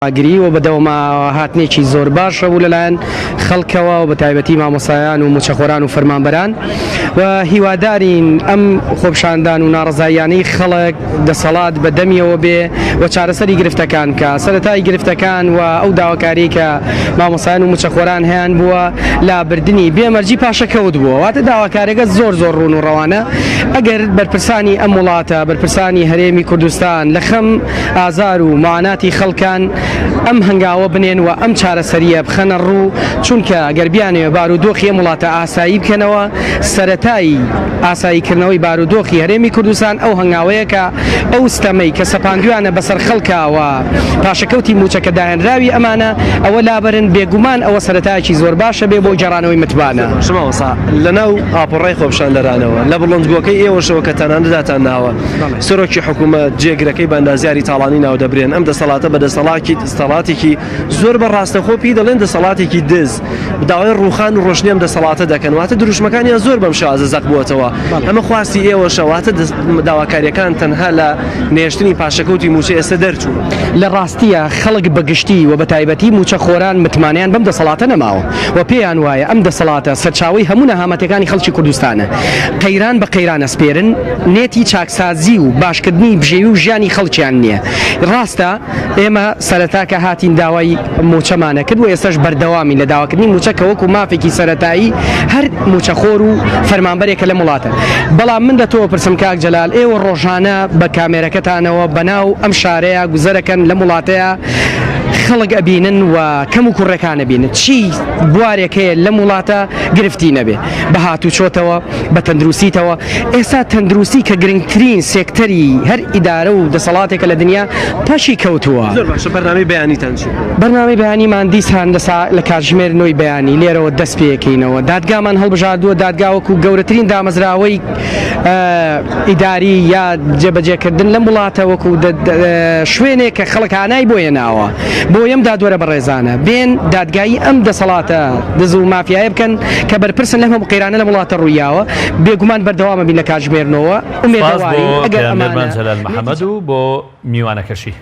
ئاگری و بەدەوما هاتنێکی زۆر باش هەبوو لەلایەن خەڵکەوە و بەتایبەتی مامۆستایان و مووچەخۆران و فەرمانبەران و هیوادارین ئەم خۆپیشاندان و ناڕەزاییانەی خەڵک دەسەڵات بە دەمیەوە بێ و چارەسەری گرفتەکان بکا. سەرەتای گرفتەکان و ئەو داواکاریەی کە مامۆستایان و مووچەخۆران هەیان بووە لابردنی بێ مەرجی پاشەکەوت بووە. واتە داواکاریەکە زۆر زۆر ڕوون و ڕەوانە. ئەگەر بەرپرسانی ئەم وڵاتە، بەرپرسانی هەرێمی کوردستان لە خەم ئازار و موعاناتی خەڵکان ئەم هەنگاوە بنێن و ئەم چارەسەرییە بخەنە ڕوو، چونکە گەر بیانەوێ بارودۆخی ئەم وڵاتە ئاسایی بکەنەوە، سەرەتای ئاساییکردنەوەی بارودۆخی هەرێمی کوردستان ئەو هەنگاوەیە کە ئەو ستەمەی کە سەپاندویانە بەسەر خەڵکا و پاشەکەوتی مووچە کە داهێنراوی ئەمانە ئەوە لابەرن، بێگومان ئەوە سەرەتایەکی زۆر باشە بێ بۆ گێڕانەوەی متمانە. باشە مامۆستا، لەناو ئاپۆڕای خۆپیشاندەرانەوە، لە بڵندگۆکەی ئێوەشەوە کە تەنانەت داتان ناوە، سەرۆکی حکوومەت، جێگرەکەی بە ئەندازیاری تاڵانی ناودەبرێن، ئەم دەسەڵاتە بە دەسەڵاکی دەسەڵاتێکی زۆر بە ڕاستەخۆ پێی دەڵێن دەسەڵاتێکی دز، داوای ڕووخان و ڕۆشتنی ئەم دەسەڵاتە دەکەن، واتە دروشمەکانیان زۆر بەم شێوازە زەق بووەتەوە، ئەمە خواستی ئێوەشە، واتە داواکارییەکان تەنها لە نەهێشتنی پاشەکەوتی مووچە ئێستا دەرچوون. لە ڕاستییا خەڵک بە گشتی و بە تایبەتی مووچەخۆران متمانەیان بەم دەسەڵاتە نەماوە و پێیان وایە ئەم دەسەڵاتە سەرچاوەی هەموو نەهامەتیەکانی خەڵکی کوردستانە، قەیران بە قەیران ئەسپێرن، نێتی چاکسازی و باشکردنی بژێوی و ژیانی خەڵکیان نییە. ڕاستە ئێمە سەرەتا کە هاتین داوای مووچەمان ئەکرد و ئێستاش بەردەوامین لە داواکردنی مووچە کە وەکو مافێکی سەرەتایی هەر مووچەخۆر و فەرمانبەرێکە لەم وڵاتە. بەڵام من لە تۆ ئەپرسم کاک جەلال ئێوە ڕۆژانە بە کامێرەکەتانەوە بەناو ئەم شارەیا گوزەرەکەن لەم وڵاتەیا خەڵک ئەبینن و کەم و کوڕێکان ئەبینن چی بوارێک هەیە لەم وڵاتە گرفتی نەبێ بە هاتوچۆتەوە بە تەندروستیتەوە ئێستا تەندروستی کە گرنگترین سێکتەری هەر ئیدارە و دەسەڵاتێکە لە دنیا پەکی کەوتووە. زۆر باشە بەرنامەی بەیانیتان چی بوو؟ بەرنامەی بەیانیمان دیسان لە سا لە کاتژمێر نۆی بەیانی لێرەوە دەست پێکەینەوە دادگامان هەڵبژاردووە دادگا وەکو گەورەترین دامەزراوەی ئیداری یا جێبەجێکردن لەم وڵاتە وەکو شوێنێک کە خەڵک هانای بۆ هێناوە بۆ یەم دادوەرە بەڕێزانە بێن دادگایی ئەم دەسەڵاتە دز و مافیایە بکەن کە بەرپرسن لەم هەموو قەیرانە لەم وڵاتە ڕوویاوە بێگومان بەردەوامە بین لە کاتژمێر نۆوە سپاس بۆ ئومێدەوارین ئەگەر پەیامنێرمان ئەمانە جەلال نێتی محەمەد و بۆ میوانەکەشی.